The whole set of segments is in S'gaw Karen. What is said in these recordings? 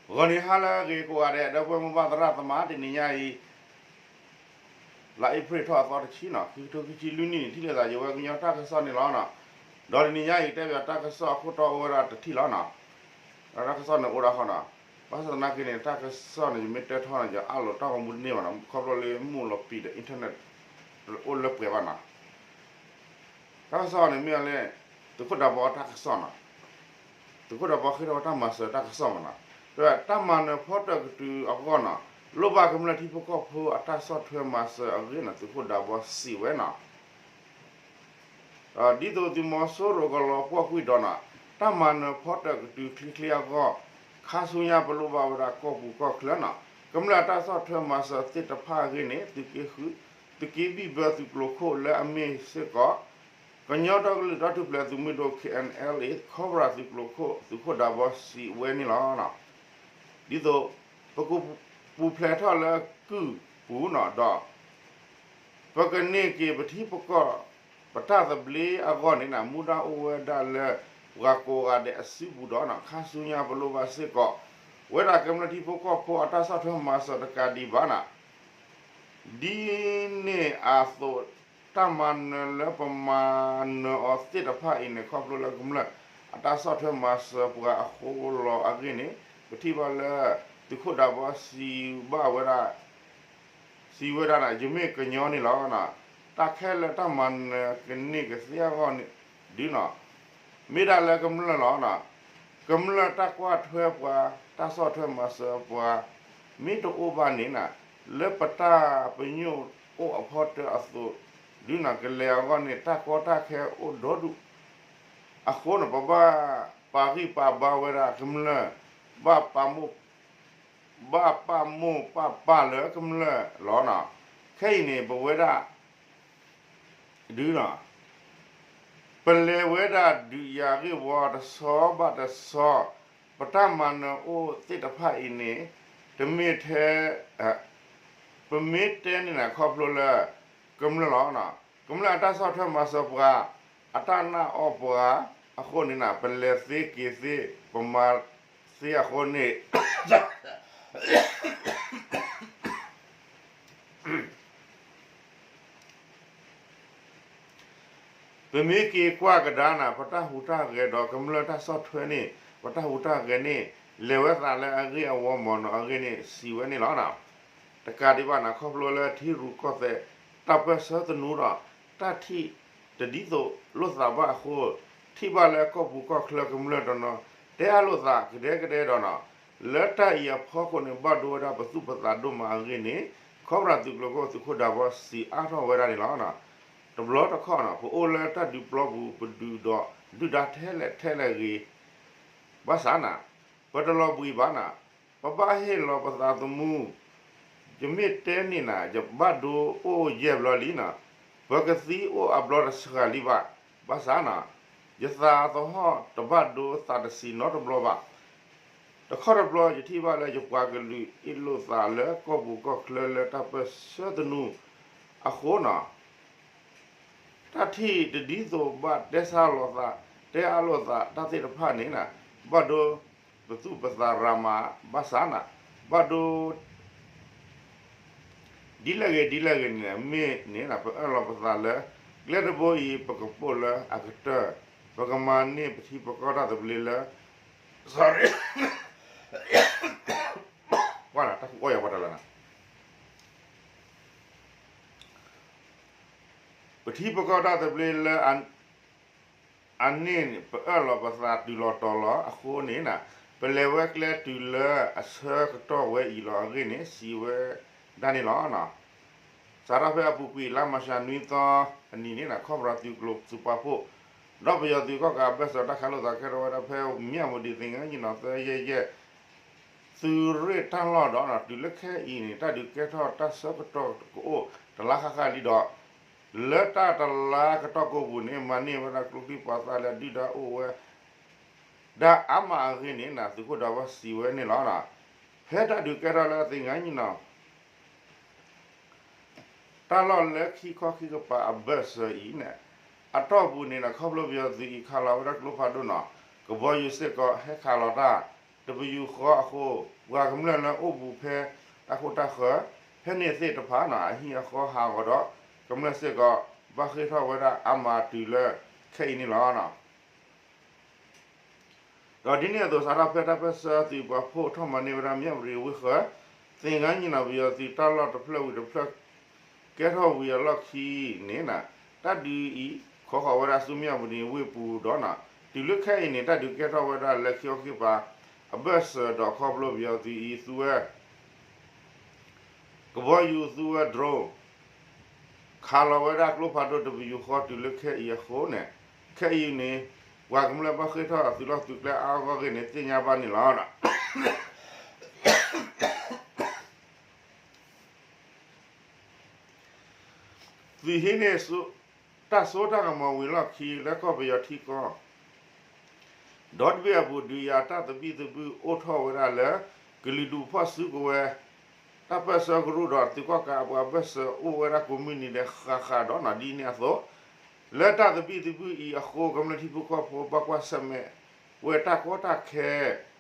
ဂီၤနံၤဟါလၢအဂ့ၤကိးဂၤဒဲး ဒီပုၢ်ဝဲၢ်မိၢ်ပၢ်သရၣ်သမါ တနံၤညါအံၤ လါအ့ဖြ့ၣ်ထီၣ်အသီတဆံနီၤ ခံကထိခံဆံလွံၢ်နံၣ်န့ၣ် ထံၣ်လိာ်သးယဝဲကညီတၢ်ကစီၣ်န့ၣ်လီၤနီၤ. ဒီးတနံၤညါအံၤ တဲပၠးတၢ်ကစီၣ်အခိၣ်တီအိၣ်ဝဲဒၣ်တထံၣ်လီၤနီၤ. ဒီးတၢ်ကစီၣ်န့ၣ်အိၣ်ဒၣ်ဃီနီၤ. ဘၣ်ဆၣ်သနာ်က့န့ၣ် တၢ်ကစီၣ်န့ၣ် ယမ့ၢ်တဲထီၣ်န့ၣ် ယအးလီၤတၢ်ဂီၤမူတန့ၢ်ဘၣ်နီၤ ခီဖျိလၢမူးလီၤပံာ်ဒီး internet တအိၣ်လၢပှဲၤဘၣ်နီၤ. တၢ်ကစီၣ်န့ၣ်မ့ၢ်ဝဲလၢ သုးခိၣ်ဒးဘီတၢ်ကစီၣ်နီၤ. သုးခိၣ်ဒးဘီဃ့ထီၣ်ဝဲတၢ်မၤစၢၤတၢ်ကစီၣ်မးနီၤ. တၢ်မၤနၢၤဖီတၢၣ်ကတုၤအဂီၢ်နီၤ လိၣ်ဘၣ်ကမျၢၢ်ထံဖိကီၢ်ဖိအတၢ်ဆီၣ်ထွဲမၤစၢၤအဂ့ၢ်နီၤ သုးခိၣ်ဒးဘီစံးဝဲနီၤ. ဒ်သိးသုးမီၤစိရိၤကလီၤပှီၢ်ကွံာ်ဒီးနီၤ တၢ်မၤနၢၤဖီတၢၣ်ကတုၤချ့ချ့အဂီၢ် ခါဆူညါပလိၣ်ဘၣ်ဝဲဒၣ်ကီၢ်ပူၤကီၢ်ချၢနီၤ ကမျၢၢ်အတၢ်ဆီၣ်ထွဲမၤစၢၤသ့ၣ်တဖၣ်အဂ့ၢ်န့ၣ် သုးက့ဃု သုးက့ဘံၣ်ဘၢသုးကျိၤခိၣ်လၢအမ့ၢ်စ့ၢ်ကီး ကညီဒီကလုာ်တၢ်ထူၣ်ဖျဲးသုးမုၢ်ဒိၣ် K N L A ခီဖျိသုးကျိၤခိၣ် သုးခိၣ်ဒးဘီစံးဝဲန့ၣ်လီၤ. ဒ်သိး ပကပူၤဖျဲးထီၣ်လၢကုၢ်ပူၤနီၤဒီး ပကန့ၢ်က့ၤပထံပကီၢ် ပတၢ်သဘျ့အဂီၢ်န့ၣ် မူဒါအိၣ်ဝဲဒၣ်လၢ ပှၤကိးဂၤဒဲးအစုပူၤဒီး ခါဆူညါပလိၣ်ဘၣ်စ့ၢ်ကီး ဝဲဒၣ်ကမျၢၢ်ထံဖိကီၢ်ဖိအတၢ်ဆီၣ်ထွဲမၤစၢၤတကးဒံးဘၣ်နီၤ ဒ်န့ၣ်အသိး တၢ်မၤနၢၤလၢပမၤနၢၤအီၤသ့ၣ်တဖၣ်အံၤန့ၣ် ခီဖျိလၢကမျၢၢ်အတၢ်ဆီၣ်ထွဲမၤစၢၤပှၤအဃိလီၤအဂ့ၢ်န့ၣ် ပထံၣ်ဘၣ်လၢ သုးခိၣ်ဒးဘီစံးဘၣ်ဝဲဒၣ် စံးဝဲဒၣ်န့ၣ် ယမ့ၢ်ကညီန့ၣ်လီၤ. တၢ်ခဲလၢာ်တၢ်မၤနၢၤကန့ၢ်ကသ့အဂီၢ်ဒုနီၤ မ့ၢ်ဒၣ်လၢကမျၢၢ်လီၤ. ကမျၢၢ်တၢ်ကွၢ်ထွဲပှၤ တၢ်ဆီၣ်ထွဲမၤစၢၤပှၤ မ့ၢ်တအိၣ်ဘၣ်န့ၣ်နီၤ လၢပတၢ်ပညိၣ်အိၣ်အဖီတၢၢ်အသိးဒုနီၤ ကလဲၤအဂီၢ်န့ၣ် တၢ်ကီတၢ်ခဲအိၣ်ဒီဒူၣ် အဃိန့ၣ် ပဘၣ်ပာ်ဂံၢ်ပာ်ဘါဝဲဒၣ်ကမျၢၢ် ဘၣ်ပာ်မိၣ် ဘၣ်ပာ်မိၣ်ပာ်ပာ်လၢကမျၢၢ်လီၤ. ခဲအံၤန့ၣ် ပဝဲဒၣ် ဒုနီၤ ပလဲၤဝဲဒၣ်ဒုးယၤဂ့ၢ်ဝီတဆီဘၣ်တဆီ ပတၢ်မၤနၢၤအိၣ်သ့ၣ်တဖၣ်အံၤန့ၣ် တမ့ၢ်ထဲ ပမ့ၢ်တဲန့ၣ်န့ၣ် ခီဖျိလၢ ကမျၢၢ်လီၤ. ကမျၢၢ်အတၢ်ဆီၣ်ထွဲမၤစၢၤပှၤ အတၢ်နာ်အီၣ်ပှၤအဃိန့ၣ် ပလဲၤသ့က့ၤသ့ ပမၤသ့အဃိန့ၣ် ပမ့ၢ်က့ၤကွၢ်ကဒါနၤ ပတၢ်ဟူးတၢ်ဂဲၤဒီးကမျၢၢ်တၢ်ဆီၣ်ထွဲန့ၣ် ပတၢ်ဟူးတၢ်ဂဲၤန့ၣ် လဲၤဝဲသးလၢအဂ့ၢ်အဝီမ့ၢ်နီၤ အဂ့ၢ်န့ၣ် စံးဝဲန့ၣ်လီၤ. တကးဒံးဘၣ်န့ၣ် ခီဖျိလၢထံရူၢ်ကီၢ်သဲး တၢ်ပၢၢ်ဆၢသနူဒီး တၢ်ထံၣ်တဒ်သိးလိာ်သးဘၣ်အဃိ ထံၣ်ဘၣ်လၢကီၢ်ပူၤကီၢ်ချၢကမျၢၢ်တနီၤ တဲအါလိာ်သးကဒဲကဒဲဒီးနီၤ လၢတၢ်အံၤအဖီခိၣ်န့ၣ် ဘၣ်ဒိဝဲဒၣ်ပသူၣ်ပသးဒိၣ်မးအဂ့ၢ်န့ၣ် ခီဖျိသုးကျိၤခိၣ်သုးခိၣ်ဒးဘီစံးအါထီၣ်ဝဲဒၣ်န့ၣ်လီၤ. တဘျီတခီၣ်နီၤ ပအိၣ်လၢတၢ်ဒုးပျီပူၤ ပဒုးဒီးဒုၣ်ဒါထဲလဲၣ်ထဲလဲၣ်ဂ့ၤ ဘၣ်ဆၣ်နၤ ပတလီၤဘှံးဘၣ်နၤ ပဘၣ်ဟ့ၣ်လီၤပသးသမူ ယမ့ၢ်တဲန့ၣ်နၤ ယဘၣ်ဒိအိၣ်ယဲၢ်ဘျီလံနၤ ပကသံအိၣ်အဘျီတစှၤလံဘၣ် ဘၣ်ဆၣ်နၤ ယသးသဟီၣ်တဘၣ်ဒိသးတဆံးနီတဘျီဘၣ် တခီတဘျီယထံၣ်ဘၣ်လၢယပှၤကလုာ်အ့ၣ်လိာ်သးလၢကီၢ်ပူၤကီၢ်ချၢလၢတၢ်ပၢၢ်ဆၢသနူအဃိနီၤ တၢ်ထံၣ်တဒ်သိးဘၣ်တဲဆါလိာ်သး တဲအါလိာ်သးတၢ်သ့ၣ်တဖၣ်န့ၣ် ဘၣ်ဒိပသူၣ်ပသးရၤမး ဘၣ်ဆၣ်နၤ ဘၣ်ဒိ ဒ်လဲၣ်ဂ့ၤဒ်လဲၣ်ဂ့ၤန့ၣ် မ့ၢ်န့ၣ် ပအၢၣ်လီၤပသးလၢ ကျဲတဘိအံၤ ပကပိာ်လၢအကတၢၢ် ပကမၤန့ၢ်ပထံပကီၢ်တၢ်သဘျ့လၢ sorry ကွၢ်နၤ တၢ်ကူအီၣ်ယၤပှၤတၢ်လၢနၤ ပထံပကီၢ်တၢ်သဘျ့လၢ အန့ၣ် ပအၢၣ်လီၤပသးတုၤလီၤတီၤလီၤအဃိန့ၣ် ပလဲၤဝဲကျဲတုၤလၢအဆၢကတီၢ်ဝဲအံၤလီၤအဂ့ၢ်န့ၣ် စံးဝဲဒၣ်န့ၣ်လီၤ. စးထီၣ်ဖဲအပူၤကွံာ်လါမၢ်ၡးနွံသီအနံၤန့ၣ် ခီဖျိသုးကျိၤသုးပာ်ဖှိၣ် ဒီးပယီၤသုးကီၣ်ကးအဘၢၣ်စၢၤတၢ်ခးလိာ်သးကဲထီၣ်ဝဲဒၣ်ဖဲမၠၣ်ဝတံၤသ့ၣ်ညါနံၣ်နီၤသၢယဲၢ်ယဲၢ် သုးရ့ၣ်တၢ်လီၢ်ဒီး တုၤလၢခဲအံၤန့ၣ် တၢ်ဒုးကဲထီၣ်တၢ်ဆၢကတီၢ်ကအိၣ်တလါဃၣ်ဃၣ်လံဒီး လၢတၢ်တလါကတီၢ်ကိးပူၤန့ၣ် မၤန့ၢ်ဝဲဒၣ်ကျိချံမျိာ်သၣ်လၢအဒုၣ်ဒါအိၣ်ဝဲဒၣ်အါမးအဂ့ၢ်န့ၣ် သုးခိၣ်ဒးဘီစံးဝဲန့ၣ်လီၤ. ဖဲတၢ်ဒုးကဲထီၣ်လၢအသ့ၣ်ညါနံၣ်နီၤ တၢ်လီၢ်လၢခံခီခံကပၤအဘၢၣ်စၢၤအံၤန့ၣ် အတီၢ်ပူၤန့ၣ် ခီဖျိပယီၤသုးအံၤခးလီၤဝဲဒၣ်ကျိဖးဒိၣ်နီၤ ကဘီယူၤစ့ၢ်ကီးဟဲခးလီၤတၢ် တပယူာ်ဃီအဃိ ပှၤကမျၢၢ်လၢအိၣ်ဘူးဖဲတၢ်ခိၣ်တၢ်ဃၢၤ ဖဲန့ၣ်သ့ၣ်တဖၣ်န့ၣ် အဟံၣ်အဃီဟးဂီၤဒီး ကမျၢၢ်စ့ၢ်ကီး ဘၣ်ဃ့ၢ်ထီၣ်ဝဲဒၣ်အါမးတုၤလၢခဲအံၤန့ၣ်လီၤ. ဒီးဒ်န့ၣ်အသိး စးထီၣ်ဖဲတၢ်ပၢၢ်ဆၢသုးပာ်ဖှိၣ်ထီၣ်မၤန့ၢ်ဝဲဒၣ် မၠၣ်ဝတံၤဝ့ၢ်ဃၢၤ သ့ၣ်ညါညီနုၢ်ပယီၤသုးတၢ်လီၢ်တဖျၢၣ်ဝံၤတဖျၢၣ် ကဲထီၣ်ဝံၤအလီၢ်ခံန့ၣ် တၢ်ဒုးအံၤ ခိးဃီၤဝဲဒၣ်ဆူမၠၣ်ဝတံၤဝ့ၢ်ပူၤဒီး တုၤလၢခဲအံၤန့ၣ် တၢ်ဒုးကဲထီၣ်ဝဲဒၣ်လၢခံခီခံကပၤ အဘၢၣ်စၢၤဒီးခီဖျိပယီၤသုးအံၤသူဝဲ ကဘီယူၤသူဝဲ drone ခးလီၤဝဲဒၣ်ကျိဖးဒိၣ်တပယူာ်ဃီတုၤလၢခဲအံၤအဃိန့ၣ် ခဲအံၤန့ၣ် ပှၤကမျၢၢ်ဘၣ်ဃ့ၢ်ထီၣ်အသုးလီၢ်သုးကျဲအါအါဂီၢ်ဂီၢ်ဂ့ၤန့ၣ် သ့ၣ်ညါဘၣ်န့ၣ်လီၤ. သုးဟံးန့ၢ် တၢ်စိတၢ်ကမီၤဝံၤလီၢ်ခံလၢကီၢ်ပယီၤထံကီၢ် ဒီတဘ့ၣ်အပူၤ ဒုးယၤတၢ်သဘံၣ်သဘုၣ်အိၣ်ထီၣ်ဝဲဒၣ်လၢ ကလုာ်ဒူၣ်ဖီၣ်စုကဝဲၤ တၢ်ပၢၢ်ဆၢကရူၢ်ဒီးသုးကီၣ်ကးအပှၤဘၢၣ်စၢၤအိၣ်ဝဲဒၣ်ကိးမုၢ်နံၤဒဲးဃၣ်ဃၣ်ဒီးန့ၣ် ဒ်န့ၣ်အသိး လၢတၢ်သဘံၣ်သဘုၣ်အံၤအဃိ ကမျၢၢ်ထံဖိကီၢ်ဖိဘၣ်ကွၢ်ဆၢၣ်မဲာ်ဝဲတၢ်ကီတၢ်ခဲ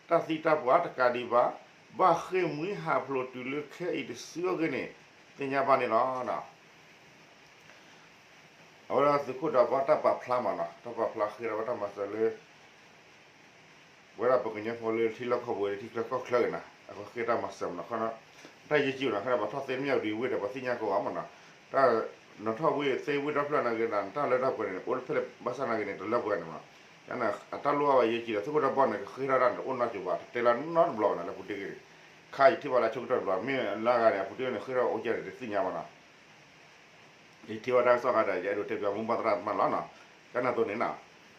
တၢ်သံတၢ်ပှၢ်တကးဒံးဘၣ် ဘၣ်ဃ့ၢ်မှံဟးဖျိးတုၤလၢခဲအံၤတစုအဂ့ၢ်န့ၣ် သ့ၣ်ညါဘၣ်န့ၣ်လီၤ. အဝဲဒၣ်သုးခိၣ်ဒီးပှၤတၢ်ပာ်ဖျါမးနီၤ တၢ်ပာ်ဖျါဃ့ဒီးဝဲတၢ်မၤစၢၤလၢ ဝဲဒၣ်ပှၤကညီဖိလၢထံလီၢ်ကီၢ်ပူၤ လၢထံချၢကီၢ်ချၢဂ့ၤနီၤ အဃိဃ့တၢ်မၤစၢၤမးနီၤ တၢ်ယဲၢ်ကံနီၤ ခဲဒၣ်ပှၤထီၣ်သ့မၠၣ်ဝတံၤဝ့ၢ်ဒီး ပှၤသ့ၣ်ညါကိးဂၤမးနီၤ တၢ်နီၤထီၣ်ဝ့ၢ်သ့ဝ့ၢ်ဒီဖျၢၣ်နာ်က့ဒီး တၢ်လၢတၢ်ပှဲၤန့ၣ် အိၣ်ဖဲလဲၣ်ဘၣ်ဆၣ်နာ်က့န့ၣ် တလၢပှဲၤန့ၣ်မးနီၤ အတၢ်လိၣ်ဘၣ်ဝဲယဲၢ်ကံဒီး သုးခိၣ်ဒီးပှၤန့ၣ် ကဃ့ထီၣ်တၢ်န့ၣ် တအိၣ်နီတစဲးဘၣ် တတဲလၢနီတဘျီဘၣ်နီၤ လၢပူၤတ့ၢ်ဂ့ၤန့ၣ် ခါယထံၣ်ဘၣ်လၢအဆိကတၢၢ်တဘျီ မ့ၢ်လၢအဂၤန့ၣ် အပူၤတ့ၢ်ဂ့ၤန့ၣ် ဃ့ထီၣ်အိၣ်ကဲန့ၣ် တသ့ၣ်ညါဘၣ်နီၤ ယထံၣ်ဘၣ်တၢ်ကစီၣ်ခါဒီး ယအဲၣ်ဒိးတဲပၠးမိၢ်ပၢ်သရၣ်သမါလီၤနီၤ. ကန့ၣ်အသိးန့ၣ်နီၤ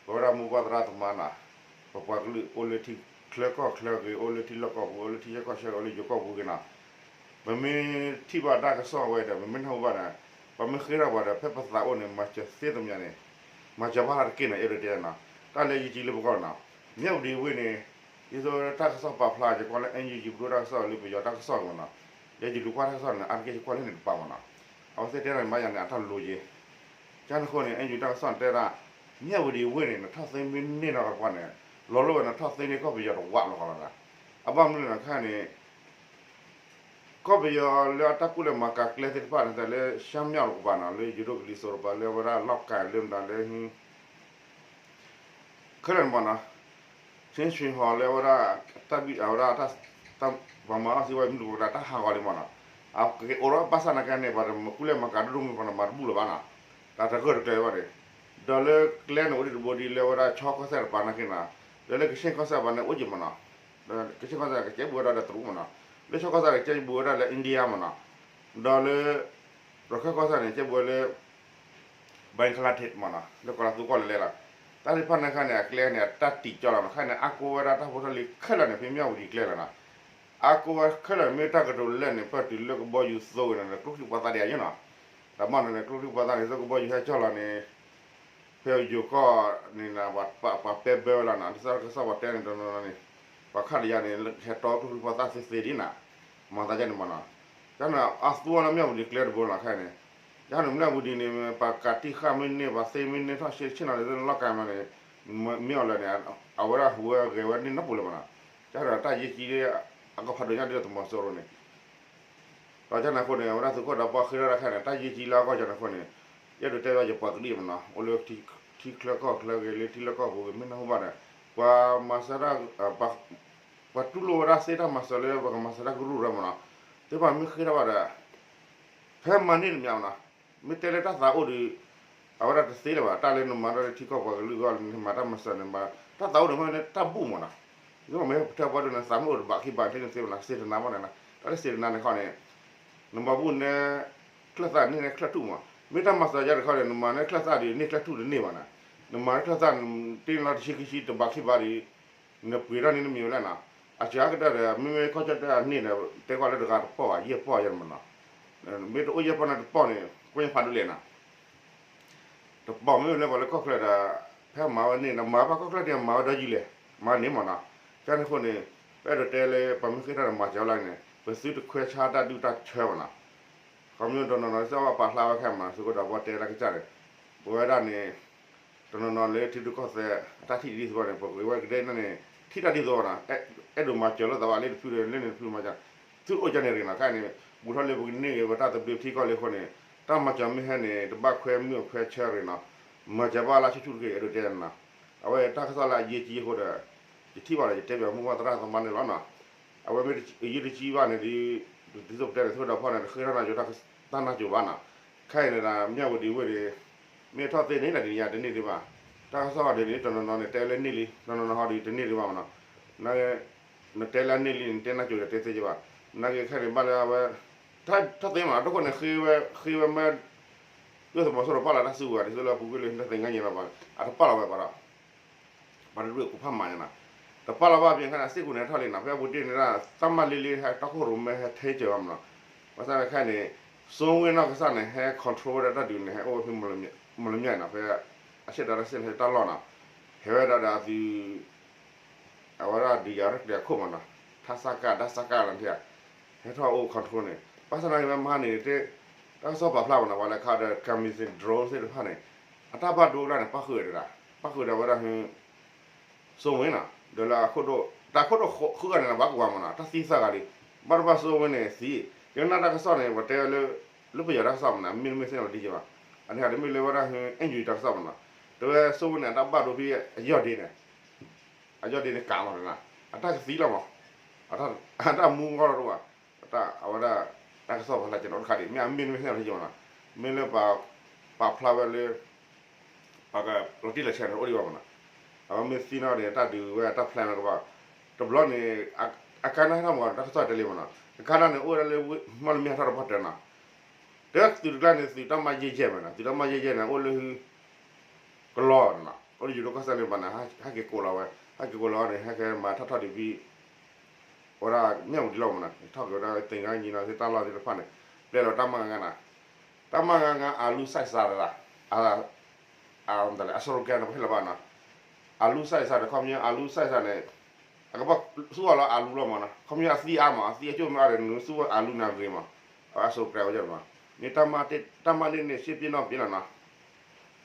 ပဝဲဒၣ်မိၢ်ပၢ်သရၣ်သမါနီၤ ပပှၤကလုာ်အိၣ်လၢထံချၢကီၢ်ချၢဂ့ၤ အိၣ်လၢထံလီၢ်ကီၢ်ပူၤ အိၣ်လၢထံဆၢကီၢ်ဆၢ အိၣ်လၢယိၤကီၢ်ပူၤဂ့ၤနီၤ ပမ့ၢ်ထံၣ်ဘၣ်တၢ်ကစီၣ်ဝဲဒီး ပမ့ၢ်နၢ်ဟူဘၣ်န့ၣ် ပမ့ၢ်ဃ့ထီၣ်ပှၤဒီး ဖဲပသးအိၣ်န့ၣ် မၤစၢၤသ့သမညါန့ၣ် မၤစၢၤဘၣ်တၢ်တက့ၢ်နီၤ အဲၣ်ဒိးတဲနီၤ. တၢ်လၢယကံလၢပဂီၢ်နီၤ မၠၣ်ဝတံၤဝ့ၢ်န့ၣ် ဒ်သိးတၢ်ကစီၣ်ပာ်ဖျါ ယကွၢ်လၢ NUG ပဒိၣ်တၢ်ကစီၣ်လၢပယီၤတၢ်ကစီၣ်မးနီၤ ယဲယလူၤကွၢ်တၢ်ကစီၣ်န့ၣ် အါတက့ၢ်ယကွၢ်လၢန့ၣ်တပၤမးနီၤ အဝဲသ့ၣ်တဲတၢ်န့ၣ် မၤယၤန့ၣ် အတၢ်လိၤယ့ၤ ကန့ၣ်အဃိန့ၣ် NUG တၢ်ကစီၣ်န့ၣ်တဲဒၣ် မၠၣ်ဝတံၤဝ့ၢ်န့ၣ် နထီၣ်သ့မ့ၢ်န့ၢ်နီတပှၤန့ၣ် လီၤလိၢ်ဝဲ နထီၣ်သ့န့ၢ်ကီၢ်ပယီၤတဝးလီၤဃီလီၤ. အဘၣ်မနုၤလဲၣ်န့ၣ် ခဲန့ၣ် ကီၢ်ပယီၤလၢအတၢ်ကူၣ်လဲၤမၤကၤကျဲသ့ၣ်တဖၣ်န့ၣ် တၢ်လၢရှမ်းမြောက်တကပၤနီၤ လၢယိၤဒိၣ်ကလံၤစိးတကပၤ လၢဝဲဒၣ် လောက်ကိုင် လၢမတၤလၢ ခဲလၢာ်န့ၣ်မးနီၤ ချင်းရွှေဟော် လၢအဝဲဒၣ် တၢ်ဘံၣ်အဝဲဒၣ် ပှၤမၤအီၣ်စ့ဝါမုၢ်တကိးတၢ် တၢ်ဟးဂီၤလံမးနီၤ အကအိးထီၣ်ဘၣ်ဆၣ်နာ်က့န့ၣ် ပှၤတမၤကူၣ်လဲၤမၤကၤဒိၣ်ဒိၣ်မုၢ်မးနီၤ မၤတဘူၣ်လၢၤဘၣ်နီၤ တၢ်တဂၢၢ်တကျၢၤဘၣ်န့ၣ် ဒီးလၢကျဲန့ၣ်အိၣ်ဒံးတဘိဒံး လၢဝဲဒၣ် ခၠီကီၢ်စဲၣ်တပၤနာ်က့နီၤ လၢလၢကဆ့ၣ်ကီၢ်စဲၣ်တပၤန့ၣ် အိၣ်က့ၤမးနီၤ ကဆ့ၣ်ကီၢ်စဲၣ်ကကဲဘူးဝဲဒၣ်ဒီးတရူးမးနီၤ လၢခၠီကီၢ်စဲၣ်ကကဲဘူးဝဲဒၣ်လၢ India မးနီၤ ဒီးလၢ ရခဲၣ်ကီၢ်စဲၣ်န့ၣ် ကဲဘူးဝဲလၢ Bangladesh မးနီၤ လၢကီၢ်လၢသူကီၢ်လဲၤလဲၤလီၤ တၢ်သ့ၣ်တဖၣ်န့ၣ်ခါန့ၣ် အကျဲန့ၣ် အတၢ်တံာ်ကၠီလီၤနီၤ ခဲန့ၣ် အါကိးဝဲဒၣ်တၢ်ဖိတၢ်လံၤခဲလၢာ်န့ၣ် ဖဲမၠၣ်ဝတံၤကျဲလီၤနီၤ အါကိးဝဲခဲလၢာ် မ့ၢ်တၢ်ကတိၤလၢာ်န့ၣ် ပၢၢ်တုၤလၢကဘီယူၤသိဝဲန့ၣ် ကျိချံပှၤသးဒံးအယိနီၤ တၢ်မၤန့ၣ်န့ၣ် ကျိချံပှၤသးန့ၣ် သိကဘီယူၤဟဲကၠီလီၤန့ၣ် ဖဲယိၤကီၢ်န့ၣ် ပှၤပဲဘၢဝဲလီၤနီၤ ဒ်သိးတၢ်ကစီၣ်ပှၤတဲန့ၣ် တနီၤနီၤန့ၣ် ပှၤခါတယါန့ၣ် ဟဲတီကျိချံပှၤသးသ့သ့ဒ်နီၤ မၤသးဒ်န့ၣ်မးနီၤ ကန့ၣ် အသူဝဲလၢမၠၣ်ဝတံၤကျဲတဘိနီၤ ခဲန့ၣ် ယဟန့ၣ် မၠၣ်ဝတံၤန့ၣ် ပှၤကးတံၢ်ဃာ်မ့ၢ်န့ၢ် ပှၤသ့မ့ၢ်န့ၢ်ထီၣ်ဆ့ဆ့ၣ်နီၤန့ၣ် လီၢ်ကၤမးန့ၣ် မ့ၢ်အီၤလၢာ်န့ၣ် အဝဲဒၣ်ဟူးဝဲဂဲၤဝဲန့ၢ်နီတပူၤလၢၤမးနီၤ ကန့ၣ် တၢ်ယဲၢ်ကံလၢ အကဖးဒိၣ်ညါဒ်သိးတမီၤစိရိၤန့ၣ် ဒီးကန့ၣ်အဃိန့ၣ် အဝဲဒၣ်သုးခိၣ်ဒီးပှၤဃ့ထီၣ်တၢ်ခဲန့ၣ် တၢ်ယဲၢ်ကံလၢအဂီၢ်ကန့ၣ်အဃိန့ၣ် ယအဲၣ်ဒိးတဲဘၣ်ယပှၤကလုာ်မးနီၤ အိၣ်လၢထံချၢကီၢ်ချၢဂ့ၤ လၢထံလီၢ်ကီၢ်ပူၤဂ့ၤ မ့ၢ်နၢ်ဟူဘၣ်ဒီး ပှၤမၤစၢၤတၢ် ပှၤတူၢ်လိာ်ဝဲဒၣ်သ့တၢ်မၤစၢၤလၢ ပကမၤစၢၤတၢ်ကရူၢ်ရၢမးနီၤ သ့ၣ်တဖၣ်မ့ၢ်ဃ့ထီၣ်ဘၣ်ဒီး ဖဲမၤန့ၢ်တမံၤမးနီၤ မ့ၢ်တဲလၢတၢ်သးအိၣ်ဒီး အဝဲဒၣ်တသ့လၢၤဘၣ် တၢ်လၢနမၤတၢ်လၢထံကီၢ်ပှၤကလုာ်အဂီၢ် နမၤတၢ်မၤစၢၤန့ၣ် တၢ်သးအိၣ်န့ၣ်မ့ၢ်တၢ်ဘူၣ်မးနီၤ မ့ၢ်ပတဲပှၤဒ်န့ၣ် သးမ့ၢ်အိၣ်တဘးခံဘးန့ၣ် သ့ၣ်ညါသ့ၣ်တနါဘၣ်န့ၣ် တၢ်လၢသ့ၣ်တနါန့ၣ်ခီန့ၣ် နမၤဘူၣ်နဲ ချၢၣ်သၣ်န့ၢ်နဲချၢၣ်ထူၣ်မး မ့ၢ်တၢ်မၤစၢၤယါတခီန့ၣ် နမၤနဲချၢၣ်သၣ်ဒီး န့ၢ်ချၢၣ်ထူၣ်တန့ၢ်ဘၣ်နီၤ နမၤနဲချၢၣ်သၣ် တ့ၢ်လီၤတဆံခံဆံတဘးခံဘးဒီး နပှ့ၤထီၣ်န့ၢ်နမံၤဝဲလဲၣ်နီၤ အစှၤကတၢၢ်ဒီး မ့မ့ၢ်ခီၣ်ဆၢတၢ်န့ၢ်ဒီး တဲကွၢ်လၢတဂၤတပီၢ်ဘၣ် ယဲၢ်ပီၢ်ယဲၢ်မးနီၤ မ့ၢ်တအိၣ်ယဲၢ်ပီၢ်န့ၣ်တပီၢ်န့ၣ် ကွၢ်ညါဖးဒိၣ်လဲၣ်နီၤ တပီၢ်မ့ၢ်လၢပှၤလၢကီၢ်ချၢဒီး ဖဲမၤဝဲန့ၣ် နမၤဘၣ်ကီၢ်ချၢဒီး မၤဝဲဒီးယံၤလဲၣ် မၤန့ၢ်မးနီၤ ကန့ၣ်အဃိန့ၣ် ပအဲၣ်ဒိးတဲလၢ ပှၤမ့ၢ်ဃ့ထီၣ်ဒီးမၤစၢၤဝဲလၢန့ၣ် ပသုတခွဲးဆါတၢ်ဒုၣ်တၢ်ဆၢဘၣ်နီၤ ခီမ့ၢ်တနီၤနီၤ စ့ၢ်ကီးပာ်ဖျါဝဲခဲမး သုးခိၣ်ဒီးပှၤတဲတၢ်ကစၢ်န့ၣ် ပဝဲဒၣ်န့ၣ် တနီၤနီၤလၢထံဒိၣ်ကီၢ်သဲး အတၢ်ထံၣ်ဒ်သိးန့ၣ် ပဂ့ၤဝဲကဒဲန့ၣ်န့ၣ် ထံၣ်တၢ်ဒ်သိးနီၤ, အဲၣ်ဒိးမၤစၢၤလိာ်သးဘၣ်လၢတဖုဒီးလၢန့ၣ်တဖုမၤစၢၤ, သုအိၣ်ကန့ၣ်ရ့ၤနီၤ, ခဲအံၤန့ၣ် ဘူးထီၣ်လၢပကန့ၢ်ဂ့ၤဝဲတၢ်သဘျ့ထံကီၢ်လံအဃိန့ၣ်, တၢ်မၤစၢၤမ့ၢ်ဟဲန့ၣ် တဘၣ်ခွဲမုၢ်အခွဲဆၢရ့ၤနီၤ, မၤစၢၤဘၣ်လၢဆူၣ်ဆူၣ်တက့ၢ် အဲၣ်ဒိးတဲနီၤ, အဝဲတၢ်ကစီၣ်လၢအယံာ်ကံအဃိဒီး, ယထံၣ်ဘၣ်ဒီး ယတဲပၠးမိၢ်ပၢ်သရၣ်သမါန့ၣ်လီၤနီၤ, အဝဲမ့ၢ်ယံာ်တကံဘၣ်န့ၣ်ဒီး, ဒ်သိးပတဲန့ၣ် သုးဒီးဖီၣ်န့ၣ် တဃ့ထီၣ်နၢ်ကၠိ တၢ်နၢ်ကၠိဘၣ်နီၤ, ခဲအံၤန့ၣ်ဒၣ် မၠၣ်ဝတံၤဝ့ၢ်ဒီး, မ့ၢ်ထီၣ်သ့န့ၣ်ဒၣ်ဒ်န့ၣ်ယါတန့ၢ်ဒံးဘၣ်, တၢ်ကစီၣ်ဒ်န့ၣ် တနီၤနီၤန့ၣ် တဲလၢန့ၢ်လံ တနီၤနီၤဟီဒ်တန့ၢ်ဒံးဘၣ်မနီၤ, နတဲလၢန့ၢ်လံန့ၣ် တဲနၢ်ကၠိဒီးတဲသ့က့ဘၣ်, နာ်က့ခဲအံၤန့ၣ်ဘၣ်လၢအဝဲ, ထီၣ်သ့မနီၤ တခိၣ်န့ၣ် ဃ့ဝဲ ဃ့ဝဲမ့ၢ် ဒုၣ်ဒါသုးမီၤစိရိၤပာ်လီၤတၢ်စုကဝဲၤ ဒ်သိးလၢပူၤကွံာ်လၢတသ့ၣ်ညါညါလီၤဘၣ်, အတပာ်လီၤဝဲပှၤဒီး, ပှၤတဒူၣ်ကိးဖးမၤညါနီၤ, တပာ်လီၤဘၣ်ဖဲခါန့ၣ် စ့ၢ်ကီးန့ၣ်ထီၣ်လံနီၤ, ဖဲအပူၤတ့ၢ်န့ၣ်ဒၣ် တၢ်မၤလ့လ့ဟဲ တၢ်ခိၣ်ရိၣ်မဲဟဲထဲစၢၤဘၣ်မနီၤ, ဘၣ်ဆၣ်ခဲအံၤန့ၣ်, စိဝ့နီၢ်ကစၢ်န့ၣ် ဟဲ control ဝဲဒၣ်တၢ်ဒုးန့ၣ် ဟဲအိၣ်ဝဲဖဲ မီၢ်လမၠဲၣ်နီၤ, ဖဲ အဆ့ၣ်ဒီးတၢ်စ့ၢ်န့ၣ် တၢ်လီၢ်နီၤ, ဟဲဝဲဒၣ်ဒီးအသုး အဝဲဒၣ်ဒုးယၤရဲၣ်ကျဲၤအခိၣ်မနီၤ, ထၣ်စၢ်ကၢ် ဒၣ်စၢ်ကၢ်လီၤထံဧါ, ဟဲထီၣ်အိၣ် control န့ၣ်, ဘၣ်ဆၣ်နာ်က့ဖဲမဟါန့ၣ် တၢ်ကစီၣ်ပာ်ဖျါမနီၤ, ပှၤလဲၤခးဒီး kamikaze drone သ့ၣ်တဖၣ်န့ၣ်, အတၢ်ဘၣ်ဒိကဒါန့ၣ် ပၣ်ဃုာ်ဝဲဒၣ်, ပၣ်ဃုာ်ဒီးဝဲဒၣ် စိဝ့နီၤ, ဒီးလၢအခိၣ်ဒိၣ် တၢ်ခိၣ်ဒိၣ်ဃုဂၤန့ၣ် ဘၣ်ကဝၤမနီၤ, တၢ်သံသၢဂၤလံ, ဘၣ်တဘၣ်စိဝ့န့ၣ်သံ, ကဲနၢ်တၢ်ကစီၣ်န့ၣ် ပှၤတဲဝဲလၢ, လၢပယီၤတၢ်ကစီၣ်မနီၤ, မ့တမ့ၢ်သ့ၣ်နီၣ်ဒံးက့ဘၣ်, အန့ၣ်တမ့ၢ်လၢဝဲဒၣ် NUG တၢ်ကစီၣ်မနီၤ, တဲဝဲစိဝ့န့ၣ် အတၢ်ဘၣ်ဒိဖဲအယီၢ်ဒ့န့ၣ်, အယီၢ်ဒ့န့ၣ်ကးမနီၤ, အတၢ်ကသံလီၤမနီၤ, အတၢ်မူဂီၢ်လီၤတအိၣ်ဘၣ်, အဝဲဒၣ်, တၢ်ကစီၣ်ပာ်ဖျါကဲနီၤအိၣ်တခါဒံး မ့ၢ်အမ့ၢ်တမ့ၢ်သ့ၣ်နီၣ်ဒံးက့မနီၤ, မ့ၢ်လၢပှၤ, ပာ်ဖျါဝဲလၢ ပှၤကလီၤတံၢ်လီၤဆဲးန့ၣ် အိၣ်ဒံးဘၣ်မနီၤ, အဝဲမ့ၢ်သံနီၣ်န့ၣ် တၢ်ဒုးဝဲတၢ် plan လီၤကဘၣ်, တဘျီန့ၣ်, အကါန့ၣ်ဟဲထီၣ်မနီၤ တၢ်ကစီၣ်တဲလံမနီၤ, အကါန့ၣ်န့ၣ် အိၣ်ဝဲဒၣ်လၢ မီၢ်လမၠဲၣ်ဟဲထီၣ်တပှၢ်တၢၢ်နီၤ, တဲသုးတကျါန့ၣ် သုးတၢ်မၤယဲၢ်ယဲၢ်မနီၤ, သုးတၢ်မၤယဲၢ်ယဲၢ်န့ၣ် အိၣ်လၢဟု ကလီၤနီၤ, အိၣ်လၢယိၤဒိၣ်ကီၢ်စဲၣ်န့ၣ်ဘၣ်န့ၣ် ဟဲက့ၤကိးလီၤဝဲ, ဟဲက့ၤကိးလီၤန့ၣ် ဟဲက့ၤမၤထီၣ်ထီၣ်ဒံးဖဲ အဝဲဒၣ်မ့ၢ်ဝံၤဒံးလီၤမနီၤ, ထီၣ်က့ၤဝဲဒၣ်သ့ၣ်ညါညီနီၤ သ့ၣ်တၢ်လီၢ်သ့ၣ်တဖၣ်န့ၣ်, ပျဲလီၤတၢ်မၤငါနီၤ, တၢ်မၤငါ အလူ size တဒၣ်, အ, အစရီကဲန့ၣ် ပဟ့ၣ်လီၤဘၣ်နီၤ, အလူ size ဒီး ခီပညီ အလူ size န့ၣ်, အကဘၣ်သူအီၤလၢအလူလီၤမနီၤ, ခီပညီအသံအါမး အသံအကၠိၣ်မ့ၢ်အါဒီး နသူအီၤအလူနၤဂ့ၤမး, အစရီကဲဝဲဒၣ်မး, မ့ၢ်တၢ်မၤန့ၢ်န့ၣ် ရှ့ပ်ပျ့နီၣ်ပျ့လီၤနီၤ,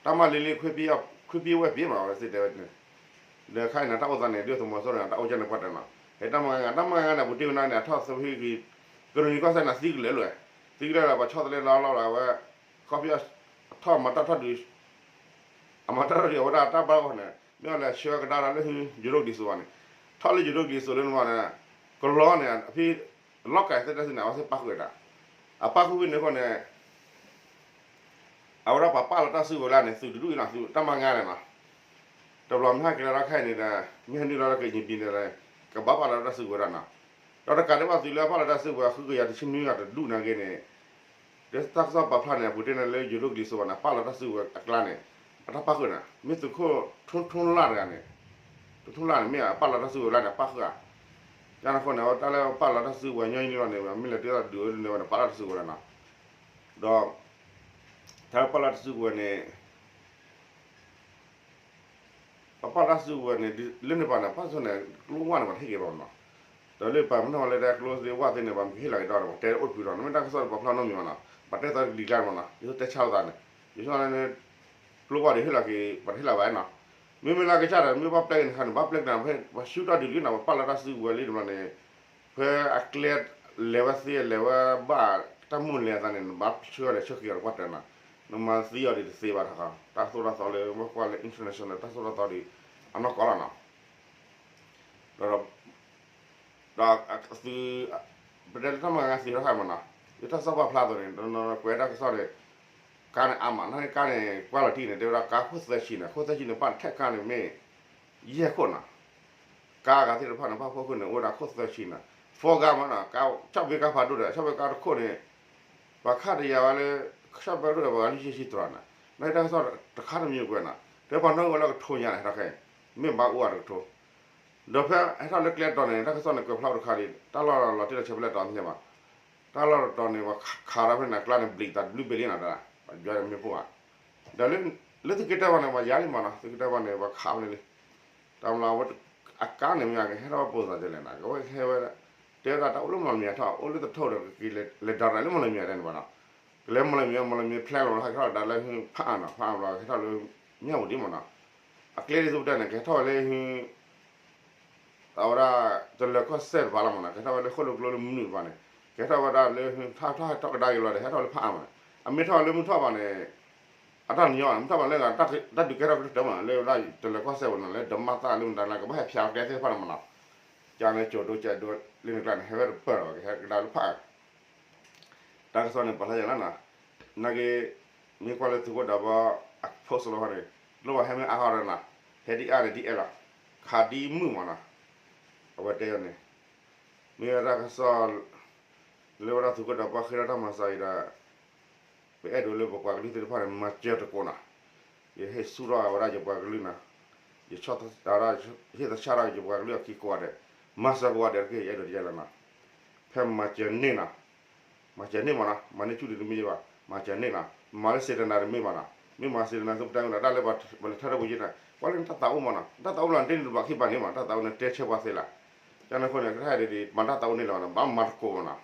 တၢ်မၤလ့လ့ ခွ့ပျ့ဝဲၢ်ပျ့မး အဝဲသ့ၣ်တဲဝဲန့ၣ်, ဒီးခဲအံၤန့ၣ် တၢ်အိၣ်သးန့ၣ် ဒုၣ်ဒါသုးမီၤစိရိၤန့ၣ် တၢ်အိၣ်ကဲန့ၣ်ပှၢ်တၢၢ်နီၤ, ဟဲတၢ်မၤငါ တၢ်မၤငါန့ၣ် ပူၤတ့ၢ်ဝဲန့ၣ် အထီၣ်သဟ့ၣ်ဂံၤ, ကရံၣ်နံၤကီၢ်စဲၣ်န့ၣ် သံကလၢာ်လၢာ်, သံကလၢာ်လၢာ် ပှၤဆီတလဲလီၤလီၤလီၤ အဝဲ, ခီပညီ, ထီၣ်မၤတၢ်ထီၣ်ဒုး အမၤတၢ်ထီၣ်ဒုး အဝဲဒၣ်တၢ်ဘၣ်ဂီၢ်န့ၣ် မ့ၢ်အီၤလဲၤဆှၢကဒါဒီးလၢဟု ယိၤဒိၣ်ကလံၤစိးဘၣ်န့ၣ်, ထီၣ်လၢယိၤဒိၣ်ကလံၤစိးလၢနဘၣ်န့ၣ်, ကလီန့ၣ် ဖဲ, လီၢ်ကၤသ့ၣ်တဖၣ်န့ၣ် အဝဲသ့ၣ်ပၣ်ဃုာ်ဝဲဒၣ်, အပၣ်ဃုာ်ဖဲန့ၣ်အဃိန့ၣ် အဝဲဒၣ်ပှၤပာ်လီၤတၢ်စုကဝဲၤလၢန့ၣ် သုးတဒူၣ်အံၤနီၤ သုးတၢ်မၤငါန့ၣ်နီၤ, တဘျီမ့ၢ်ဟဲက့ၤလီၤတၢ်ခဲအံၤန့ၣ်ဒီး မ့ၢ်ဟဲနုာ်လီၤလၢကရင်ပြည်န့ၣ်ဒီး ကဘၣ်ပာ်လီၤတၢ်စုကဝဲၤဒၣ်နီၤ, ဒီးတကးဒံးဘၣ်သုးလၢအပာ်လီၤတၢ်စုကဝဲၤ ဃုကယၤတဆံနွံဂၤတဒူၣ်နာ်က့န့ၣ် ဒီးတၢ်ကစီၣ်ပာ်ဖျါန့ၣ် အပူၤတ့ၢ်န့ၣ်လၢ ယိၤဒိၣ်ကလံၤစိးဘၣ်န့ၣ် ပာ်လီၤတၢ်စုကဝဲၤအကျါန့ၣ်, အတၢ်ပၣ်ဃုာ်န့ၣ် မ့ၢ်သုးခိၣ် ထွန်းထွန်းလတ် တဂၤန့ၣ်, ထွန်းထွန်းလတ် န့ၣ် မ့ၢ်အပာ်လီၤတၢ်စုကဝဲၤလၢန့ၣ် အပၣ်ဃုာ်ဧါ, ယန့ၣ်အဃိန့ၣ် တၢ်လၢပာ်လီၤတၢ်စုကဝဲၤညီနုၢ်လီၤန့ၣ် မ့ၢ်လဲၤတ့ၢ်တၢ်ဒုးဝဲဒၣ်န့ၣ် ပာ်လီၤတၢ်စုကဝဲၤလီၤနီၤ, ဒီး တၢ်လၢပာ်လီၤတၢ်စုကဝဲၤန့ၣ် ပပာ်လီၤတၢ်စုကဝဲၤန့ၣ် လၢန့ၣ်ဘၣ်န့ၣ် ပၣ်ဆိန့ၣ် ကျိဝၣ်န့ၣ် ပှၤတဟ့ၣ်က့ၤဘၣ်မနီၤ, ဒီးလၢပှၤမ့ၢ်ထီၣ်ဝဲလၢတၢ်ကျိသ့ၣ်ဝၣ်သ့ၣ်န့ၣ် ပှၤမ့ၢ်ဟ့ၣ်လီၤက့ၤဒီး ပှၤတဲအိၣ်တဖုဒီး နမ့ၢ်တၢ်ကစီၣ်ဒီးပာ်ဖျါနီတမံၤဘၣ်နီၤ, ပှၤတဲသီတကလံၤကျါန့ၣ်မနီၤ, ယဆိတဲဆါလိာ်သးန့ၣ်, ယဆိန့ၣ် ကျိဝၣ်ဒီးဟ့ၣ်လီၤက့ၤ ပှၤတဟ့ၣ်လီၤဘၣ်နီၤ, မ့မ့ၢ်လၢကစၢ်ဒီး မ့ၢ်ဘၣ်ပျဲက့ၤန့ၣ်ခါန့ၣ် ဘၣ်ပျဲက့ၤန့ၣ် ပှၤဆူၣ်တၢ်ဒုးလံနီၤ ပပာ်လီၤတၢ်စုကဝဲၤလံတဘျီန့ၣ်, ဖဲအကျဲ လဲၤဝဲသ့ လဲၤဝဲဘၣ်တၢ်မုၢ်လဲၤအသးန့ၣ် နဘၣ်ဆှၢအီၤဒီးဆှၢက့ၤအီၤတပှၢ်တၢၢ်နီၤ, နမၤသံအီၤဒံးတသ့ဘၣ်တခါ, တၢ်သိၣ်တၢ်သီလၢ မ့ၢ်ကွၢ်လၢ international တၢ်သိၣ်တၢ်သီဒီး အနီၢ်ကီၢ်လီၤနီၤ, ဒီး ဒီးသုး ပတဲလၢတၢ်မၤဂ့ၤသုးထီၣ်ခါမနီၤ, လၢတၢ်ကစီၣ်ပာ်ဖျါအသိးန့ၣ် ကွဲးတၢ်ကစီၣ်န့ၣ်, ကါန့ၣ်အါမး နာ်က့ကါန့ၣ် ကွၢ်လီၤတံၢ်န့ၣ် တဲဝဲဒၣ်ကါခိၣ်သၢဆံန့ၣ် ခိၣ်သၢဆံန့ၣ် ပာ်ထဲကါန့ၣ်မ့ၢ် ယဲၢ်ခိၣ်နီၤ, ကါဂၤသ့ၣ်တဖၣ်န့ၣ် ပာ်ဖှိၣ်ခိၣ်န့ၣ် အိၣ်ဝဲဒၣ်ခိၣ်သၢဆံနီၤ, ဖီကါမနီၤ ကါ ဆီၣ်ဘ့ကါဖးဒိၣ်ဒီး ဆီၣ်ဘ့ကါတခိၣ်န့ၣ် ပှၤခးတယာ်ဝဲလၢ ဆီၣ်ဘ့ကါတခိၣ်ဒီး ပှၤဂၤလွံၢ်ဆံဆံတြီၤနီၤ, နာ်က့တၢ်ကစီၣ်တခါတမံၤကွဲးနီၤ, တဲပှၤနီၣ်ဂံၢ်ဝဲလၢကထိညါန့ၣ် ဟဲထီၣ်ခဲအံၤ, မ့ၢ်ဘၣ်အိၣ်အတကထိ ဒီးဖဲဟဲထီၣ်လၢကျဲတီၤန့ၣ် တၢ်ကစီၣ်န့ၣ် ကွဲးဖျါအိၣ်တခါဒီး တၢ်လီၢ်လီၤတံၢ်လီၤဆဲးဖဲလဲၣ်တီၤသ့ၣ်ညါဘၣ်, တၢ်လီၢ်တီၤန့ၣ် ပှၤခးထီၣ်ဖဲန့ၣ် အကျါန့ၣ် ဘျံးသးတဘျုးဘ့ၣ်လံနီၤ, ပှၤယွၤန့ၣ်မ့ၢ်ပိၢ်ဘၣ်, ဒီးလၢသုးက့တၢ်ဘၣ်န့ၣ် ပှၤယၤလံမးနီၤ, သုးက့တၢ်ဘၣ်န့ၣ် ပှၤခးဖဲန့ၣ်လံ, တၢ်မၤလၢအဝဲ အကါန့ၣ်မ့ၢ်ကဟဲထီၣ်ပိာ်သးဒ်လဲၣ်နီၤ, ကဝဲဟဲဝဲ တဲဝဲဒၣ်တၢ်အိၣ်လၢမီၢ်လမံၤထီၣ် အိၣ်လၢသထူၣ်ဒီး ကက့ၤလဲၤဒၣ်ရၤလၢမီၢ်လမံၤတဲန့ၣ်ဘၣ်နီၤ, ကလဲၤမီၢ်လမံၤ မီၢ်လမံၤ plan လီၤ ဟဲက့ၤထီၣ်ဒၣ်လၢဟု ဖးအါနီၤ ဖးအါဘျီ ကဟဲထီၣ်လၢ မၠၣ်ဝတံၤမးနီၤ, အကျဲဒ်သိးပတဲန့ၣ် ကဟဲထီၣ်ဝဲလၢဟု အဝဲဒၣ် တလၢၤကီၢ်စဲၣ်တပၤလီၤမးနီၤ, ကဟဲထီၣ်ဝဲလၢဃိၣ်လိာ်ကျိလၢမနုၤတပၤန့ၣ်, ကဟဲထီၣ်ဝဲဒၣ်လၢ ထီၣ်ထီၣ်ဟဲထီၣ်ကဒါက့ၤလီၤဒီး ဟဲထီၣ်လၢဖးအါမး, အမ့ၢ်ထီၣ်လၢမုၢ်ထီၣ်ဘၣ်န့ၣ် အတၢ်နံၤအီၤ မ့ၢ်ထီၣ်ဘၣ်လၢဂၤ တၢ်ဒုးကဲထီၣ်ကတၢၢ်မးနီၤ, လၢဝဲဒၣ်တလၢၤကီၢ်စဲၣ်ဝဲနီၤ, လၢဒမၣ်သၣ်လၢမတၤန့ၣ် ကဘၣ်ဟဲဖျါကဲသ့ၣ်တဖၣ်န့ၣ်မးနီၤ, ကန့ၣ် ကၠိၤဒိကၠဲးဒိလၢန့ၣ်ကျါန့ၣ် ဟဲဝဲတပၢၢ်လီၤ, ကဟဲကဒါလၢဖးအါ တၢ်ကစီၣ်န့ၣ် ပာ်ဖျါယၤလီၤနီၤ, နာ်က့ မ့ၢ်ကွၢ်လၢသုးခိၣ်ဒီးဘီ အ post လီၤဟီန့ၣ်, လိၣ်ဘၣ်ဟဲမ့ၢ်အါဟီဒီးနီၤ, ဟဲဒ်အါန့ၣ်ဒ်အဲၣ်လီၤ, ခးဒ်မုၢ်မးနီၤ, အဝဲတဲယၤန့ၣ်, မ့ၢ်ဝဲတၢ်ကစီၣ် လၢဝဲဒၣ်သုးခိၣ်ဒီးဘီဃ့ထီၣ်တၢ်မၤစၢၤအံၤဒီး ပအဲၣ်ဒိးလၢပပှၤကလုာ်သ့ၣ်တဖၣ်န့ၣ် မၤစၢၤတကိးနီၤ, ယဟ့ၣ်ဆူၣ်ထီၣ်ဝဲဒၣ်ယပှၤကလုာ်နီၤ, ယဆီၣ်သ, ဟ့ၣ်သဆၣ်ထီၣ်ယပှၤကလုာ်အခံကိးဂၤဒဲး, မၤစၢၤကိးဂၤဒဲးတက့ၢ် ယအဲၣ်ဒိးတယဲလီၤနီၤ, ဖဲမၤစၢၤန့ၢ်နီၤ, မၤစၢၤန့ၢ်မးနီၤ, မၤန့ၢ်ဆူၣ်ဒံးတမ့ၢ်ယဘၣ်, မၤစၢၤန့ၢ်နီၤ, မၤလၢ စံတနၤ တမ့ၢ်ဘၣ်နီၤ, မ့ၢ်မၤ စံတနၤ သုပတဲဝဲလီၤ တၢ်လၢပှၤလဲၤထီၣ်တၢ်ပူၤက့န့ၣ် ကွၢ်လၢနတၢ်သးအိၣ်မးနီၤ, နတၢ်သးအိၣ်လီၤ နတ့ၢ်န့ၣ်တဘၣ်ခံဘၣ်န့ၣ်မး တၢ်သးအိၣ်န့ၣ်တဲဆၢပှၤသ့လၢ, ကန့ၣ်အဃိန့ၣ် ကထါအံၤဒ် မၤတၢ်သးအိၣ်န့ၢ်လီၤနီၤ, ဘၣ်မၤတကိးမးနီၤ,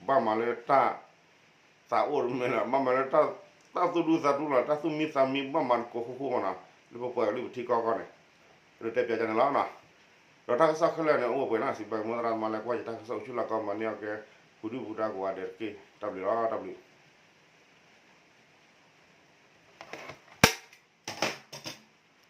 ဘၣ်မၤလၢတၢ် သးအိၣ်တမ့ၢ်လီၤ, ဘၣ်မၤလၢ တၢ်သူၣ်ဒူသးဒူလီၤ, တၢ်သူၣ်မံသးမံ ဘၣ်မၤတကိးဃူဃူမးနီၤ, လၢပပှၤကလုာ်ပထံကီၢ်အဂီၢ်န့ၣ်, ဒ်တဲပၠးကန့ၣ်လီၤနီၤ, ဒီးတၢ်ကစီၣ်ခဲလၢာ်န့ၣ် အိၣ်ဝဲပှဲၤနီၤ, စံးဘျုးက့ၤမိၢ်သရၣ်သမါလၢကွၢ်ယတၢ်ကစီၣ်အိၣ်ဆူၣ်လၢကီၢ်မၤန့ၢ်အီၤကဲ ပူၤဒုၣ်ပူၤဒါကိးဂၤဒဲးတက့ၢ်, တၢ်ဘျုးလီၤ, တၢ်ဘျုး.